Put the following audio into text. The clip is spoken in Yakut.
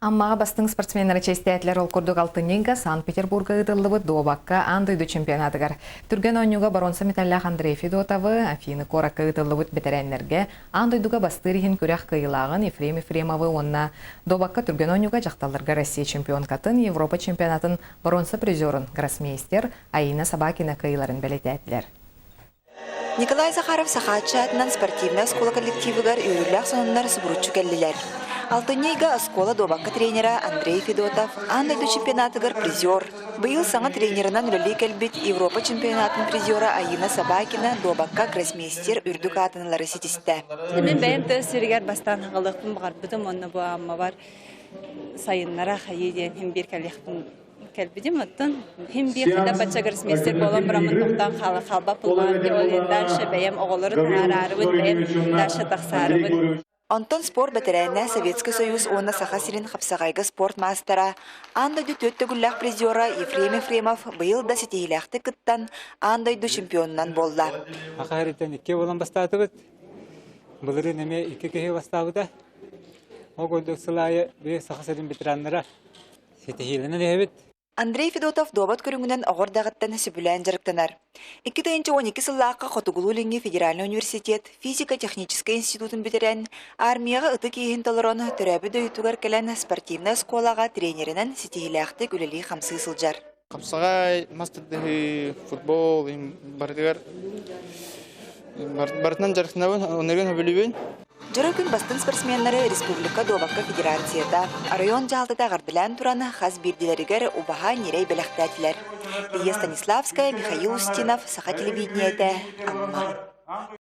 Аммаҕа бастыҥ спортсменнары чэстээтилэр. Ол курдук алтынньыга Санкт-Петербурга ыытыллыбыт дуобакка аан дойду чемпионатыгар түргэн оонньууга боруонса металлаах Андрей Федотовы, Афины куоракка ыытыллыбыт бэтэрээннэргэ аан дойдуга бастыыр иһин күрэх кыайыылааҕын Ефрем Ефремовы уонна дуобакка түргэн оонньууга дьахталларга Россия чемпионкатын, Европа чемпионатын боруонса призерун гроссмейстер Аина Собакина кыайыыларын бэлиэтээтилэр. Николай Захаров Сахааччы аатынан спортивнай оскуола коллективыгар үөрүүлээх сонуннар субуруччу кэллилэр. Алтынньы ыйга оскуола дуобакка тренера Андрей Федотов аан дойду чемпионатыгар призер, быйыл саҥа тренерынан үлэлии кэлбит Европа чемпионатын призера Аина Собакина дуобакка гроссмейстер үрдүк аатын ылары ситистэ. Мин бэйэм тыа сиригэр бастаан хаҥалыахпын баҕарбытым уонна бу Аммабар сайыннара хайыы диэн иһин биир кэлиэхпин кэлбитим оттон иһин биир хата бачча гроссмейстер буолан бараммын тохтоон хаала хаалбат буоллаҕым дии ол иһин дальше бэйэм оҕолору таһаараарыбын бэйэм дальше тахсаарыбын. Онтон спорт бэтэрээнэ Советский Союз уонна Саха сирин хапсаҕайга спорт маастара, аан дойду түөрт төгүллээх призера Ефрем Ефремов быйыл да ситиһиилээхтик кыттан, аан дойду чемпионунан буолла. Саха сириттэн икки буолан бастаатыбыт. Былырыын эмиэ икки киһи бастаабыта. Ол курдук сыл аайы биир Саха сирин ветераннара ситиһиилэнэн иһэбит. Андрей Федотов дуобат көрүҥүнэн оҕо эрдэҕиттэн сөбүлээн дьарыктанар. 2012 сыллаахха Хотугулуу-Илиҥҥи федеральнай университет физико-техническэй институтун бүтэрэн, армияҕа ытык иэһин толорон, төрөөбүт дойдутугар кэлэн спортивнай оскуолаҕа тренеринэн ситиһиилээхтик үлэлии-хамсыы сылдьар. Хапсаҕай, мас тардыһыы, футбол барытыгар барытынан дьарыктанабын, оннугун сөбүлүүбүн. Дьоро күн бастыҥ спортсменнары республика дуобакка федерацията, оройуон дьаһалтата эҕэрдэлээн туран, хас биирдиилэригэр убаһа ньирэй бэлэхтээтилэр. Ия Станиславская, Михаил Устинов, Саха телевидениетэ, Амма.